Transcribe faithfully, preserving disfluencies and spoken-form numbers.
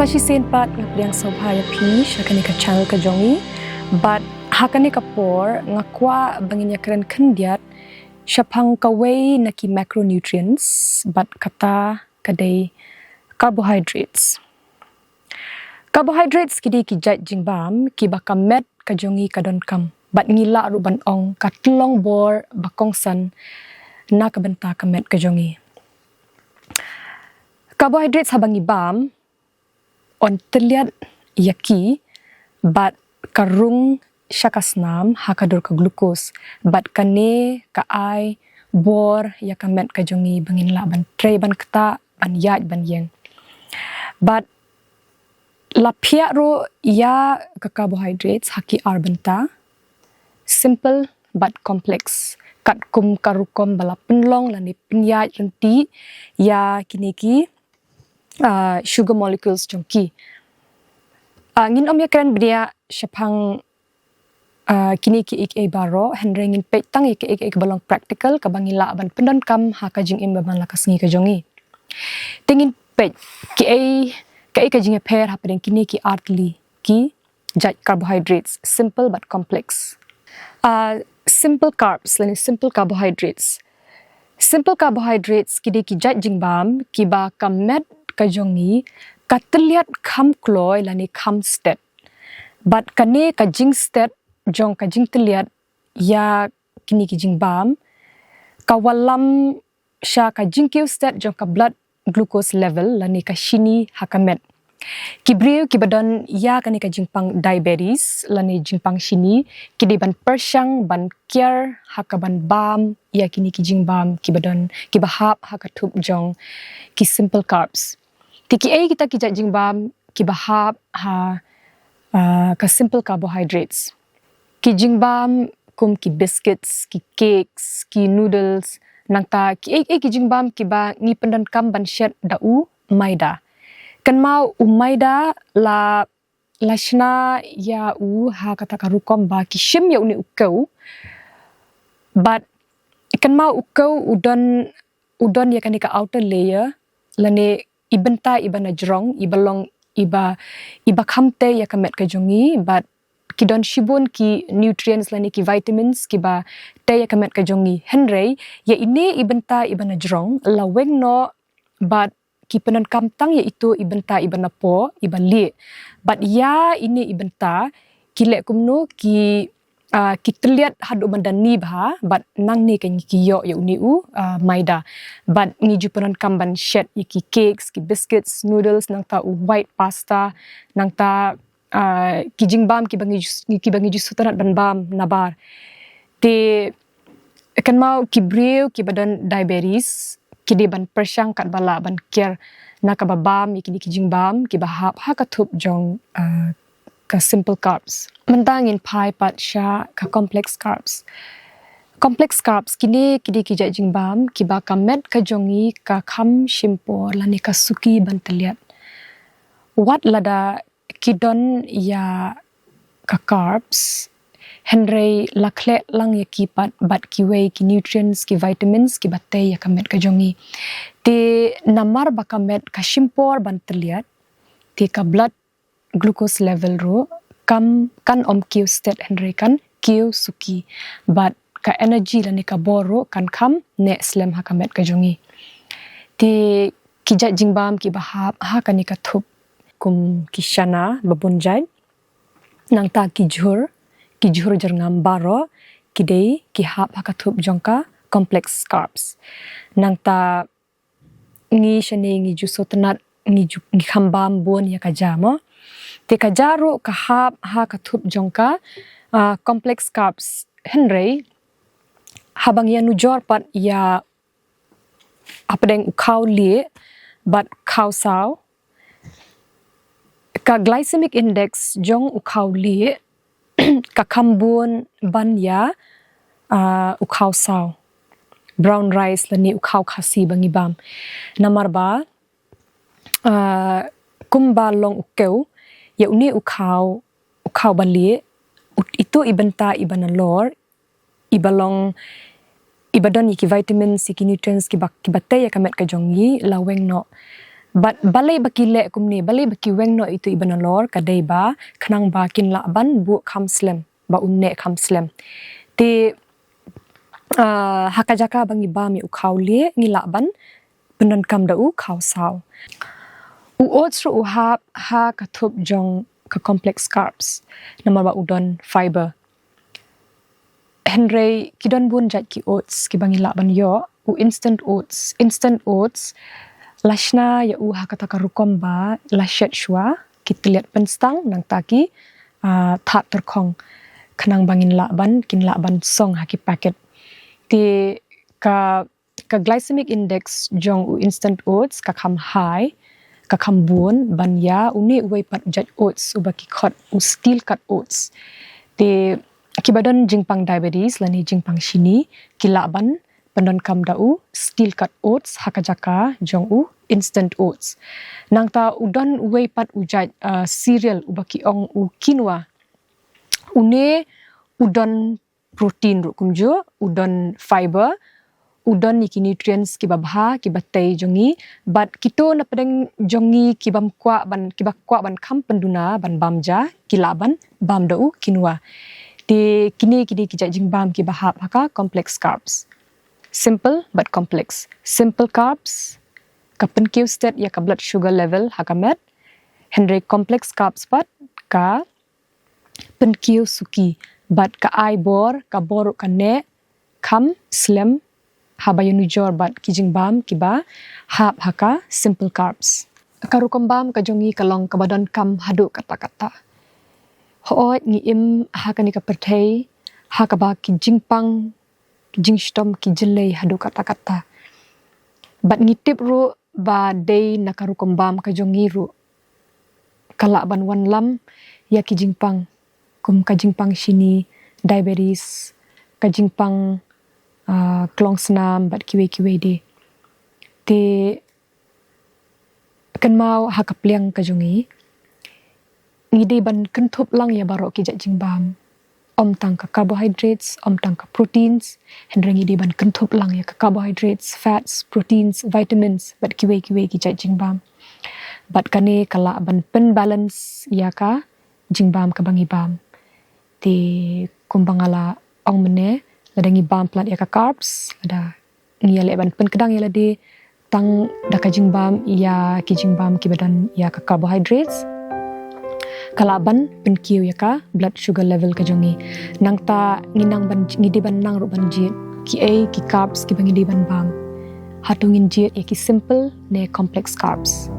Shisien pat nga pdiang sngewbha ïa phi sha kane ka channel ka jong ngi. Bad ha kane ka por nga kwah ba ngin ïakren khyndiat shaphang kawei na ki macronutrients, bad kata ka dei carbohydrates. Carbohydrates ki dei ki jait jingbam kiba ka met ka jong ngi ka donkam, bad ngi lah ruh ban ong ka tyllong bor ba kongsan na ka bynta ka met ka jong ngi. Carbohydrates haba ngi bam, yn tylliat ïa ki, bad ka rung sha ka snam ha ka dur ka glucose, bad kane ka ai bor ïa ka met ka jong ngi ba ngin lah ban trei ban ktah, ban ïaid ban ïeng. Bad la phiah ruh ïa ka carbohydrates ha ki ar bynta: simple bad complex, katkum ka rukom ba la pynlong lane pynïaid ryntih ïa kine ki, ah, sugar molecules jong ki. Ah, ngin ym ïakren bniah shaphang, ah, kine kiei kiei baroh, hynrei ngin peit tang ïa kaei kaei kaba long practical, kaba ngi lah ban pyndonkam ha ka jingim ba man la ka sngi ka jong ngi. Te ngin peit kiei, kaei ka jingïapher hapdeng kine ki ar tylli ki jait carbohydrates, simple bad complex. Ah, simple carbs lane simple carbohydrates. Simple carbohydrates ki dei ki jait jingbam kiba ka met ka jong ngi ka tylliat kham kloi lane kham stet. Bad kane ka jingstet jong ka jingtylliat ïa kine ki jingbam ka wallam sha ka jingkiew stet jong ka blood glucose level lane ka shini ha ka met. Ki briew kiba don ïa kane ka jingpang diabetes lane jingpang shini ki dei ban pyrshang ban kiar ha kaban bam ïa kine ki jingbam kiba don, kiba hap ha ka thup jong ki simple carbs. Te kiei kita ki jait jingbam kiba hap ha, ah, ka simple carbohydrates? Ki jingbam kum ki biscuits, ki cakes, ki noodles, nangta kiei kiei ki jingbam kiba ngi pyndonkam ban shet da u maida. Kynmaw u maida la, la shna ïa u ha kata ka rukom ba ki shim ïa une u kew. Bad kynmaw u kew u don, u don ïa kane ka outer layer lane i bynta iba na jrong, iba long, iba, iba kham tei ïa ka met ka jong ngi, bad ki don shibun ki nutrients lane ki vitamins kiba tei ïa ka met ka jong ngi. Hynrei ïa ine i bynta iba na jrong la weng noh, bad ki pyndonkam tang ïa ito i bynta iba na poh, iba lieh. Bad ïa ine i bynta ki leh kumno, ki, ah, ki tylliat haduh ban da ni bha, bad nangne ka ngi ki ïoh ïa une u, ah, maida. Bad ngi ju pyndonkam ban shet ïa ki cakes, ki biscuits, noodles, nangta u white pasta, nangta, ah, ki jingbam kiba ngi ju, kiba ngi ju sngewtynnat ban bam nabar. Te kynmaw ki briew kiba don diabetes ki dei ban pyrshang katba lah ban kiar na kaba bam ïa kine ki jingbam kiba hap ha ka thup jong, ah, ka simple carbs. Mynta ngin phai pat sha ka complex carbs. Complex carbs kine ki dei ki jait jingbam kiba ka met ka jong ngi ka kham shim por lane ka suki ban tylliat. Wat lada ki don ïa ka carbs, hynrei la khleh lang ïa ki pat bad kiwei ki nutrients, ki vitamins kiba tei ïa ka met ka jong ngi. Te namar ba ka met ka shim por ban tylliat, te ka blood glucose level ruh kam, kan ym kiew stet, hynrei kan kiew suki, bad ka energy lane ka bor ruh kan kham neh slem ha ka met ka jong ngi. Te ki jait jingbam kiba hap ha kane ka thup kum ki shana ba bun jait, nangta ki jhur, ki jhur jyrngam baroh ki dei ki hap ha ka thup jong ka complex carbs. Nangta ngi shane ngi ju sngewtynnat, ngi ju, ngi kham bam bun ïa ka ja mo. Te ka ja ruh ka hap ha ka thup jong ka, ah, complex carbs. Hynrei haba ngi ïanujor pat ïa hapdeng u khaw lieh bad khaw saw, ka glycemic index jong u khaw lieh ka kham bun ban ïa, ah, u khaw saw, brown rice lane u khaw Khasi ba ngi bam. Namar ba, ah, kumba long u kew, ïa une u khaw, u khaw ba lieh, u, ito i bynta iba nalor, iba long, iba don ïa ki vitamins, ïa ki nutrients kiba, kiba tei ïa ka met ka jong ngi la weng noh. Bad balei ba ki leh kumne, balei ba ki weng noh ïa itu i ba nalor, ka dei ba khnang ba kin lah ban buh kham slem, ba un neh kham slem. Te ah, ha ka jaka ba ngi bam ïa u khaw lieh, ngi lah ban pyndonkam da u khaw saw. U oats ruh u hap ha ka thup jong ka complex carbs, namar ba u don fiber. Hynrei ki don bun jait ki oats ki ba ngi lah ban ïoh. U instant oats, instant oats la shna ïa u ha kata ka rukom ba la shet shuwa, ki tylliat pynstang, nangta ki ah, thad tyrkhong, khnang ba ngin lah ban, kin lah ban song ha ki packet. Te ka, ka glycemic index jong u instant oats ka kham high, ka kham bun ban ïa une uwei pat u jait oats uba ki khot u steel cut oats. Te ki ba don jingpang diabetes lane jingpang shini, ki lah ban pyndonkam da u steel cut oats ha ka jaka jong u instant oats. Nangta u don uwei pat u jait ah, cereal uba ki ong u quinoa. Une u don protein ruh kumjuh, u don fiber, u don ïa ki nutrients ki ba bha, ki ba tei jong ngi. Bad kito na pdeng jong ngi ki bym kwah ban, ki ba kwah ban kham pynduna ban bam ja, ki lah ban bam da u quinoa. Te kine ki dei ki jait jingbam ki ba hap ha ka complex carbs. Simple bad complex. Simple carbs ka pynkiew stet ïa ka blood sugar level ha ka met. Hynrei complex carbs pat ka pynkiew suki bad ka ai bor, ka bor ruh ka neh kham slem haba ïanujor bad ki jingbam ki ba hap ha ka simple carbs. Ka rukom bam ka jong ngi ka long ka ba donkam haduh katta katta. Hooid, ngi im ha kane ka pyrthei ha kaba ki jingpang, ki jingshitom ki jyllei haduh katta katta. Bad ngi tip ruh ba dei na ka rukom bam ka jong ngi ruh ka lah ban wanlam ïa ki jingpang, kum ka jingpang shini, diabetes, ka jingpang ah, klongsnam bad kiwei kiwei de. Te kynmaw ha ka pliang ka jong ngi, ngi dei ban kynthup lang ïa baroh ki jait jingbam. Ym tang ka carbohydrates, ym tang ka proteins, hynrei ngi dei ban kynthup lang ïa ka carbohydrates, fats, proteins, vitamins bad kiwei kiwei ki jait jingbam. Bad kane ka lah ban pynbalance ïa ka jingbam ka ba ngi bam. Te kumba nga la ong mynne, lada ngi bam palat ïa ka carbs, lada ngi ïaleh ban pynkdang ïa lade tang da ka jingbam ïa ki jingbam ki ba don ïa ka carbohydrates, ka lah ban pynkiew ïa ka blood sugar level ka jong ngi. Nangta ngi nang ban, ngi dei ban nang ruh ban jied kiei ki carbs ki ba ngi dei ban bam. Hato ngin jied ïa ki simple ne complex carbs.